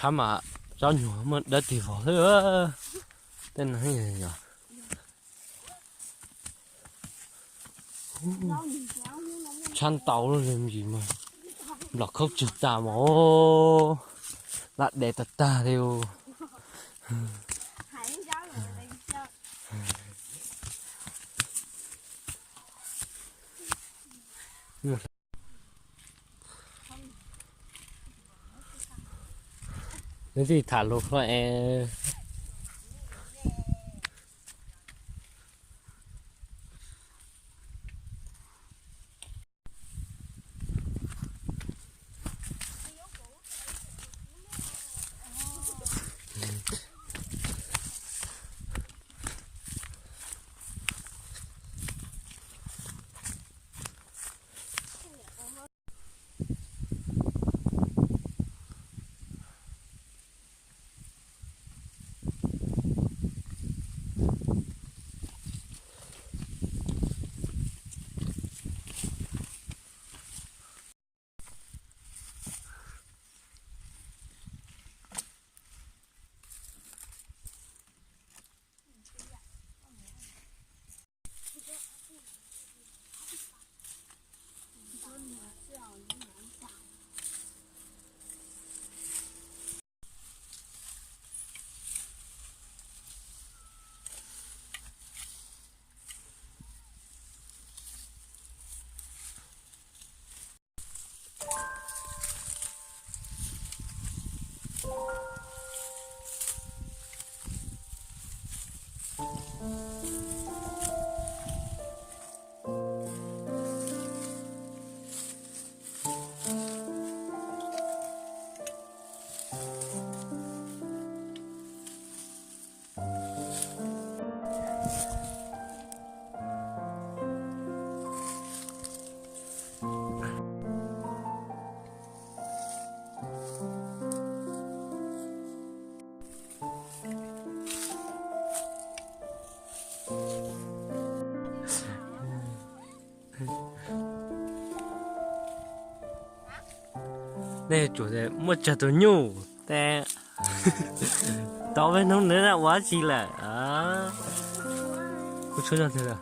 Phab mas tsob nyuag muaj dawb tig vog xwb. Tej no yog tshab ntau luaj li ntsis mas nplos khaub tswg tas mas laj des tag tag li. Nws tsis tham lus hlo es. Nej tsuas muaj tsawg tus nyuj tes tau peb hnub neb ua dab tsi lawm? Kuv tshuav no tiag.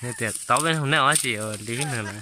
Nws tias tau peb hauv nej ob tsis li nws na.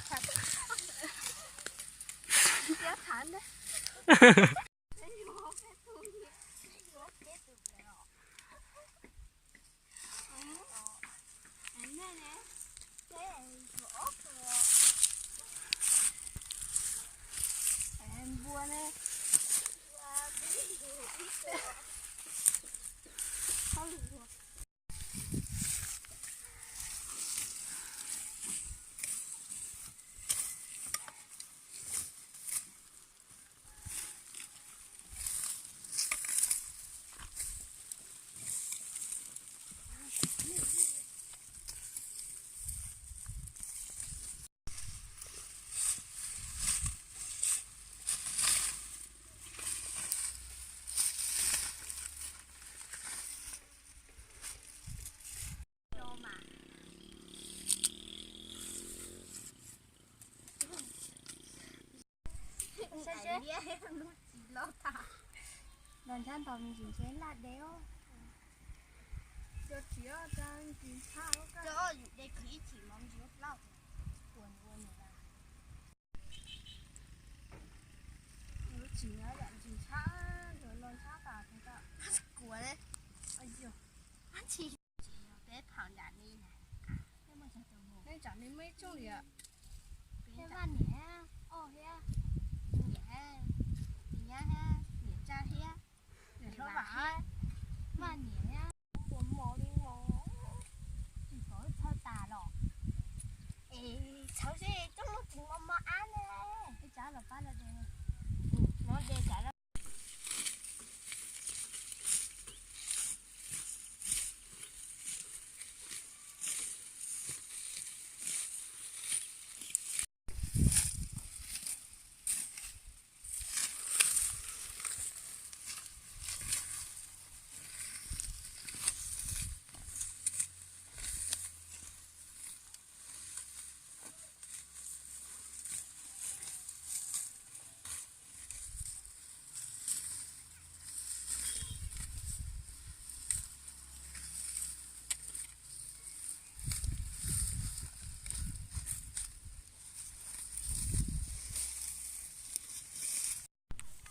Los ntshab ntos me ntsis ntshe laj deb os. Cov txiv, cov txiv, yus de khwv ib chim mov ntsis plaub. Ua ua nws la. Lub txiv nyob yam ntsis ntshab, los ntshab tas kuv kuv li. Tsis yog peb phaum nram li na. Nej tsam li muaj ib tsooj li. Peb Vaj niam, oj thiab, niam, niam nyab thiab, niam Tsaj thiab, niam Hlob Vam, Vaj niam thiab. Ua mov li mov, tsis pom txhawj tas los. Es txhawj seb coob leej tseem mos mos ab ne. Ib tsam los pab lawv de, mov de tsam lawm.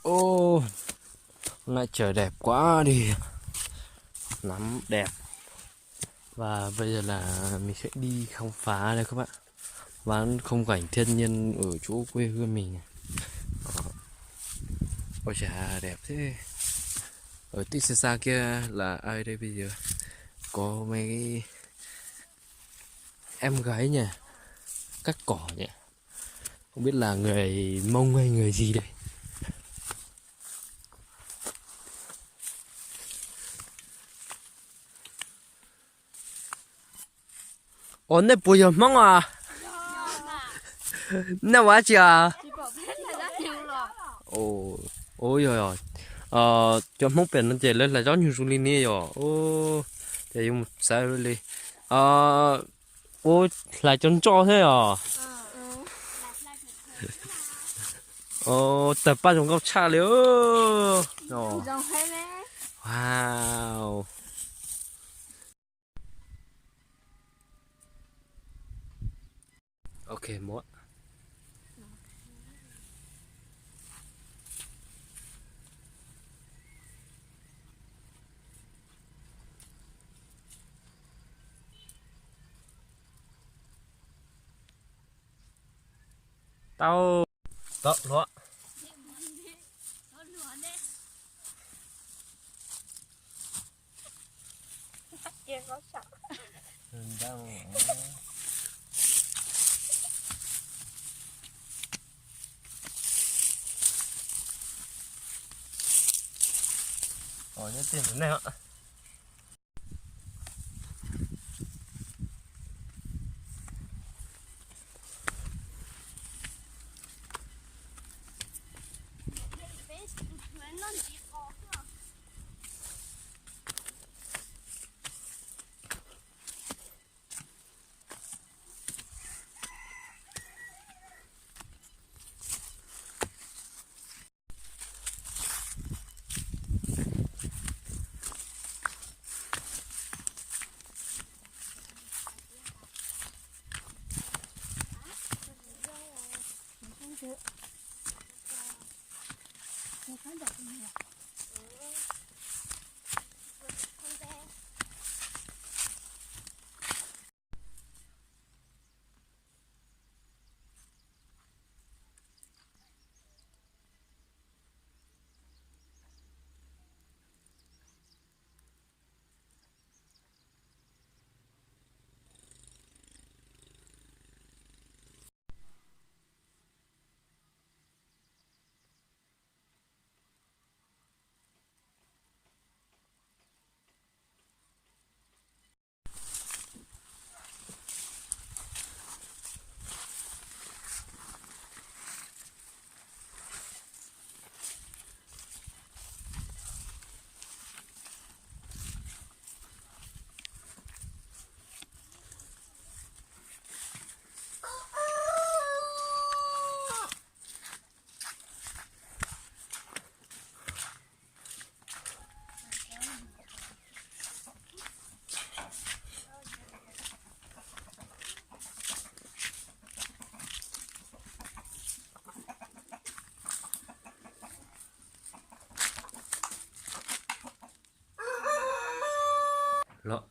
Ô, hôm nay trời đẹp quá đi, nắng đẹp. Và bây giờ là mình sẽ đi khám phá đây các bạn. Và khung cảnh thiên nhiên ở chỗ quê hương mình này. Đó. Ôi chà, đẹp thế. Ở tí xa xa kia là ai đây bây giờ? Có mấy em gái nhỉ? Cắt cỏ nhỉ? Không biết là người Mông hay người gì đây. Ủa, nej puas yog Hmoob à? Nej ua dab tsi à? Ủa, ua yog, yog cov Hmoob pem no ces lawv hlais zaub nyuag zoo li ne yog. Ces yuav mus xav li. Ua, hlais cov ntsoj thiab os. Tawg paj zoo nkauj tshaj li. Wow. Ok, muab. Tau. Tau hluav. Ồ, nhớ tin này hả? los